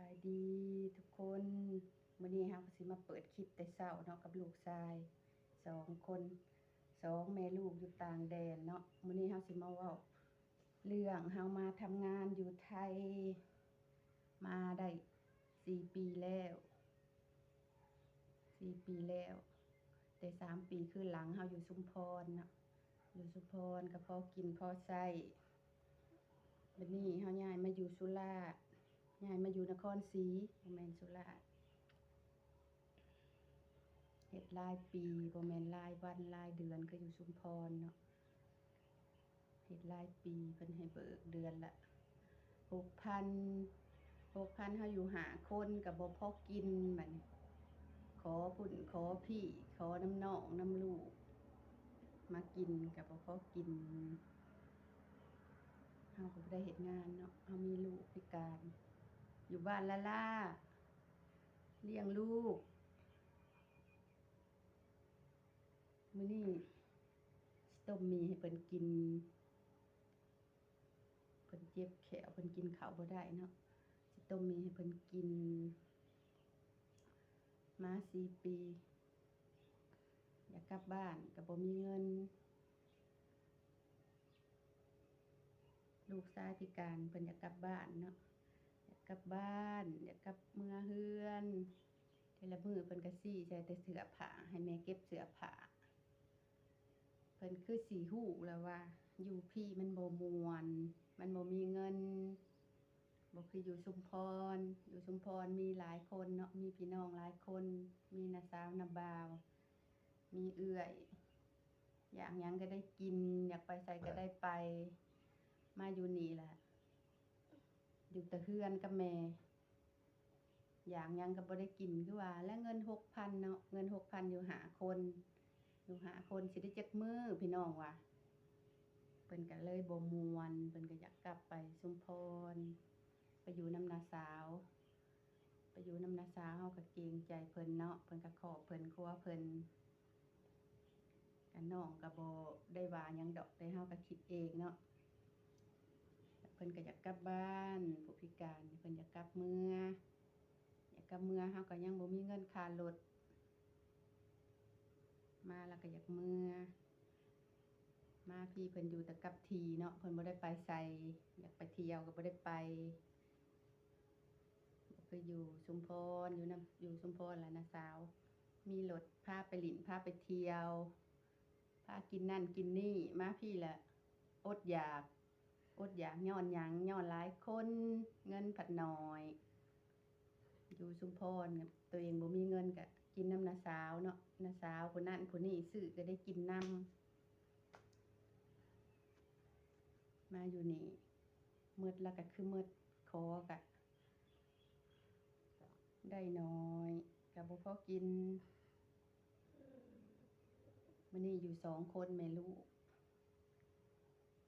ສະບາຍດີທຸກຄົນ, ມື້ນີ້ເຮົາກໍຊິມາເປີດຄລິບແຕ່ເຊົ້າເນາະ ກັບລູກຊາຍສອງຄົນ ສອງແມ່ລູກຢູ່ຕ່າງແດນເນາະ. ມື້ນີ້ເຮົາຊິມາເວົ້າເລື່ອງເຮົາມາທຳງານຢູ່ໄທ ມາໄດ້ສີ່ປີແລ້ວ ສີ່ປີແລ້ວ, ແຕ່ສາມປີຄືນຫຼັງເຮົາຢູ່ຊຸມພອນເນາະ, ຢູ່ຊຸມພອນກໍພໍກິນພໍໃຊ້. ບັດນີ້ເຮົາຍ້າຍມາຢູ່ສຸລາດ, ຍ້າຍມາຢູ່ນະຄອນສີ ບໍ່ແມ່ນສຸລາດ. ເຮັດຫຼາຍປີ ບໍ່ແມ່ນຫຼາຍວັນຫຼາຍເດືອນຄືຢູ່ຊຸມພອນເນາະ. ເຮັດຫຼາຍປີ ເພິ່ນໃຫ້ເບີກເດືອນລະຫົກພັນ ຫົກພັນ ເຮົາຢູ່ຫ້າຄົນກໍບໍ່ພໍກິນ. ບັດນີ້ຂໍພຸ້ນຂໍພີ້ ຂໍນຳນ້ອງນຳລູກມາກິນກໍບໍ່ພໍກິນ. ເຮົາກໍບໍ່ໄດ້ເຮັດງານເນາະ, ເຮົາມີລູກພິການ ຢູ່ບ້ານລ້າໆ ລ້ຽງລູກ. ມື້ນີ້ຊິຕົ້ມໝີ່ໃຫ້ເພິ່ນກິນ, ເພິ່ນເຈັບແຂ້ວ ເພິ່ນກິນເຂົ້າບໍ່ໄດ້ເນາະ, ຊິຕົ້ມໝີ່ໃຫ້ເພິ່ນກິນ. ມາສີ່ປີ ຢາກກັບບ້ານກໍບໍ່ມີເງິນ. ລູກຊາຍພິການ ເພິ່ນຢາກກັບບ້ານເນາະ, ຢາກກັບບ້ານ ຢາກກັບເມືອເຮືອນ. ແຕ່ລະມື້ເພິ່ນກໍຊີ້ໃສ່ແຕ່ເສື້ອຜ້າ ໃຫ້ແມ່ເກັບເສື້ອຜ້າ. ເພິ່ນຄືຊິຮູ້ແລ້ວວ່າຢູ່ພີ້ມັນບໍ່ມ່ວນ ມັນບໍ່ມີເງິນ ບໍ່ຄືຢູ່ຊຸມພອນ. ຢູ່ຊຸມພອນມີຫຼາຍຄົນເນາະ, ມີພີ່ນ້ອງຫຼາຍຄົນ ມີນ້າສາວນ້າບ່າວ ມີເອື້ອຍ ຢາກຫຍັງກໍໄດ້ກິນ ຢາກໄປໃສກໍໄດ້ໄປ. ມາຢູ່ນີ້ລະ ຢູ່ແຕ່ເຮືອນກັບແມ່ ຢາກຫຍັງກໍບໍ່ໄດ້ກິນ ຄືວ່າແຫຼະ. ເງິນຫົກພັນເນາະ, ເງິນຫົກພັນ ຢູ່ຫ້າຄົນ ຢູ່ຫ້າຄົນຊິໄດ້ຈັກມື້ ພີ່ນ້ອງວ່າ. ເພິ່ນກໍເລີຍບໍ່ມ່ວນ ເພິ່ນກໍຢາກກັບໄປຊຸມພອນ ໄປຢູ່ນຳນ້າສາວ. ໄປຢູ່ນຳນ້າສາວ ເຮົາກໍເກງໃຈເພິ່ນເນາະ, ເພິ່ນກໍຄອບເພິ່ນຄົວເພິ່ນ ກະນ້ອງກໍບໍ່ໄດ້ວ່າຫຍັງດອກ ແຕ່ເຮົາກໍຄິດເອງເນາະ. ເພິ່ນກໍຢາກກັບບ້ານ ຜູ້ພິການ ເພິ່ນຢາກກັບເມືອ ຢາກກັບເມືອ. ເຮົາກໍຍັງບໍ່ມີເງິນຄ່າລົດ ມາແລ້ວກໍຢາກເມືອ. ມາພີ້ເພິ່ນຢູ່ແຕ່ກັບທີ່ເນາະ, ເພິ່ນບໍ່ໄດ້ໄປໃສ, ຢາກໄປທ່ຽວກໍບໍ່ໄດ້ໄປ. ບໍ່ຄືຢູ່ຊຸມພອນ ຢູ່ນຳ ຢູ່ຊຸມພອນລະນ້າສາວ ມີລົດພາໄປຫຼິ້ນ ພາໄປທ່ຽວ ພາກິນນັ້ນກິນນີ້. ມາພີ້ລະອົດຢາກ ອົດຢາກຍ້ອນຫຍັງ? ຍ້ອນຫຼາຍຄົນ ເງິນພັດໜ້ອຍ. ຢູ່ຊຸມພອນ ໂຕເອງບໍ່ມີເງິນກະກິນນຳນ້າສາວເນາະ, ນ້າສາວຜູ້ນັ້ນຜູ້ນີ້ຊື້ກະໄດ້ກິນນຳ. ມາຢູ່ນີ້ໝົດລະກະຄືໝົດ, ຂໍກະໄດ້ໜ້ອຍ ກະບໍ່ພໍກິນ. ມື້ນີ້ຢູ່ສອງຄົນແມ່ລູກ.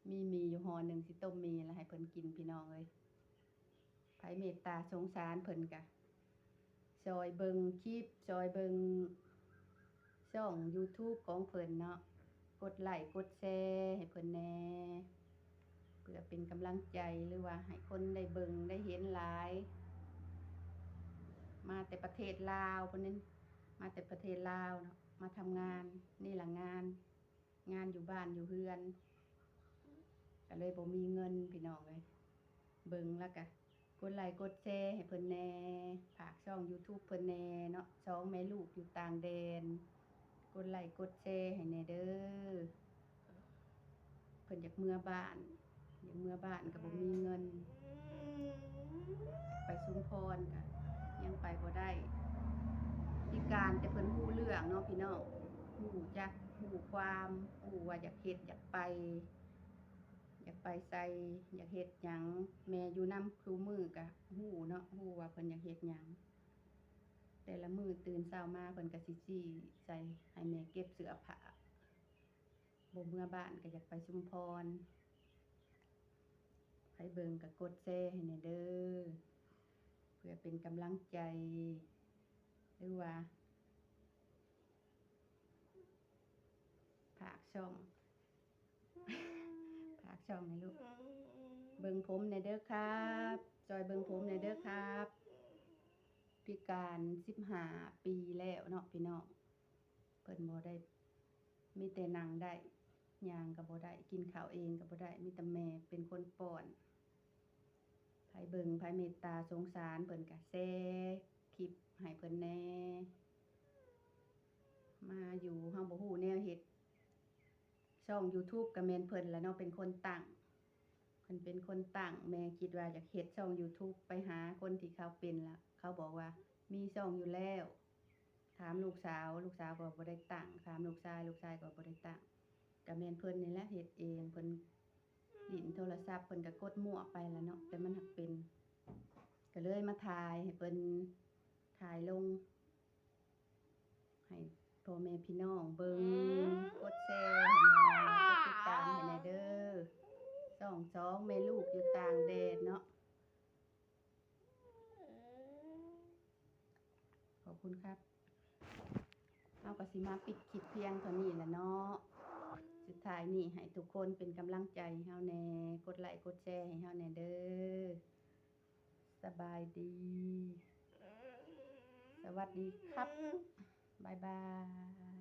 ມີໝີ່ຢູ່ຫໍ່ໜຶ່ງ ຊິຕົ້ມໝີ່ລະໃຫ້ເພິ່ນກິນ ພີ່ນ້ອງເອີຍ. ໃຜເມດຕາສົງສານເພິ່ນກະ ຊ່ອຍເບິ່ງຄລິບ ຊ່ອຍເບິ່ງຊ່ອງຢູທູບຂອງເພິ່ນເນາະ, ກົດໄລ້ກົດແຊໃຫ້ເພິ່ນແດ່ ເພື່ອເປັນກຳລັງໃຈ ຫຼືວ່າໃຫ້ຄົນໄດ້ເບິ່ງໄດ້ເຫັນຫຼາຍ. ມາແຕ່ປະເທດລາວພຸ້ນເດ້, ມາແຕ່ປະເທດລາວເນາະ, ມາທຳງານ ນີ້ລະງານ ງານຢູ່ບ້ານຢູ່ເຮືອນ ກະເລີຍບໍ່ມີເງິນ ພີ່ນ້ອງເອີຍ. ເບິ່ງລະກະກົດໄລ້ກົດແຊໃຫ້ເພິ່ນແດ່, ຝາກຊ່ອງຢູທູບເພິ່ນແດ່ເນາະ, ສອງແມ່ລູກຢູ່ຕ່າງແດນ ກົດໄລ້ກົດແຊໃຫ້ແດ່ເດີ. ເພິ່ນຢາກເມືອບ້ານ ຢາກເມືອບ້ານກະບໍ່ມີເງິນ, ໄປຊຸມພອນກະຍັງໄປບໍ່ໄດ້. ພິການແຕ່ເພິ່ນຮູ້ເລື່ອງເນາະພີ່ນ້ອງ, ຮູ້ຈັກ ຮູ້ຄວາມ ຮູ້ວ່າຢາກເຮັດ ຢາກໄປ ຢາກໄປໃສ ຢາກເຮັດຫຍັງ. ແມ່ຢູ່ນຳຄູ່ມື້ກະຮູ້ເນາະ, ຮູ້ວ່າເພິ່ນຢາກເຮັດຫຍັງ. ແຕ່ລະມື້ຕື່ນເຊົ້າມາເພິ່ນກະຊິຊີ້ໃສ່ໃຫ້ແມ່ເກັບເສື້ອຜ້າ. ບໍ່ເມືອບ້ານກະຢາກໄປຊຸມພອນ. ໃຜເບິ່ງກະກົດແຊໃຫ້ແດ່ເດີ ເພື່ອເປັນກຳລັງໃຈ ຫຼືວ່າຝາກຊ່ອງ ຝາກຊ່ອງໃຫ້ລູກ ເບິ່ງຜົມແດ່ເດີຄັບ, ຊ່ອຍເບິ່ງຜົມແດ່ເດີຄັບ. ການສິບຫ້າປີແລ້ວເນາະພີ່ນ້ອງ. ເພິ່ນບໍ່ໄດ້ ມີແຕ່ນັ່ງໄດ້ ຍ່າງກໍບໍ່ໄດ້ ກິນເຂົ້າເອງກໍບໍ່ໄດ້ ມີແຕ່ແມ່ເປັນຄົນປ້ອນ. ໃຜເບິ່ງ ໃຜເມດຕາສົງສານເພິ່ນກໍແຊຄລິບໃຫ້ເພິ່ນແດ່. ມາຢູ່ເຮົາບໍ່ຮູ້ແນວເຮັດ ຊ່ອງ YouTube ກໍແມ່ນເພິ່ນລະເນາະ ເປັນຄົນຕັ້ງ. ເພິ່ນເປັນຄົນຕັ້ງ ແມ່ຄິດວ່າຢາກເຮັດຊ່ອງ YouTube ໄປຫາຄົນທີ່ເຂົາເປັນລະ ເຂົາບອກວ່າມີຊ່ອງຢູ່ແລ້ວ. ຖາມລູກສາວ ລູກສາວກໍບໍ່ໄດ້ຕັ້ງ ຖາມລູກຊາຍ ລູກຊາຍກໍບໍ່ໄດ້ຕັ້ງ. ກໍແມ່ນເພິ່ນນີ້ແຫຼະເຮັດເອງ ເພິ່ນຫຼິ້ນໂທລະສັບ ເພິ່ນກໍກົດມົ້ວໄປລະເນາະ ແຕ່ມັນຫາກເປັນ ກໍເລີຍມາຖ່າຍໃຫ້ເພິ່ນ ຖ່າຍລົງ ໃຫ້ພໍ່ແມ່ພີ່ນ້ອງເບິ່ງ ກົດແຊໃຫ້ແດ່ ກົດຕິດຕາມໃຫ້ແດ່ເດີ. ຊ່ອງສອງແມ່ລູກຢູ່ຕ່າງແດນເນາະ. ຂອບຄຸນຄັບ. ເຮົາກໍຊິມາປິດຄລິບພຽງເທົ່ານີ້ລະເນາະ. ສຸດທ້າຍນີ້ໃຫ້ທຸກຄົນເປັນກຳລັງໃຈໃຫ້ເຮົາແດ່ ກົດໄລກົດແຊໃຫ້ເຮົາແດ່ເດີ. ສະບາຍດີ ສະຫວັດດີຄັບ ບາຍບາຍ.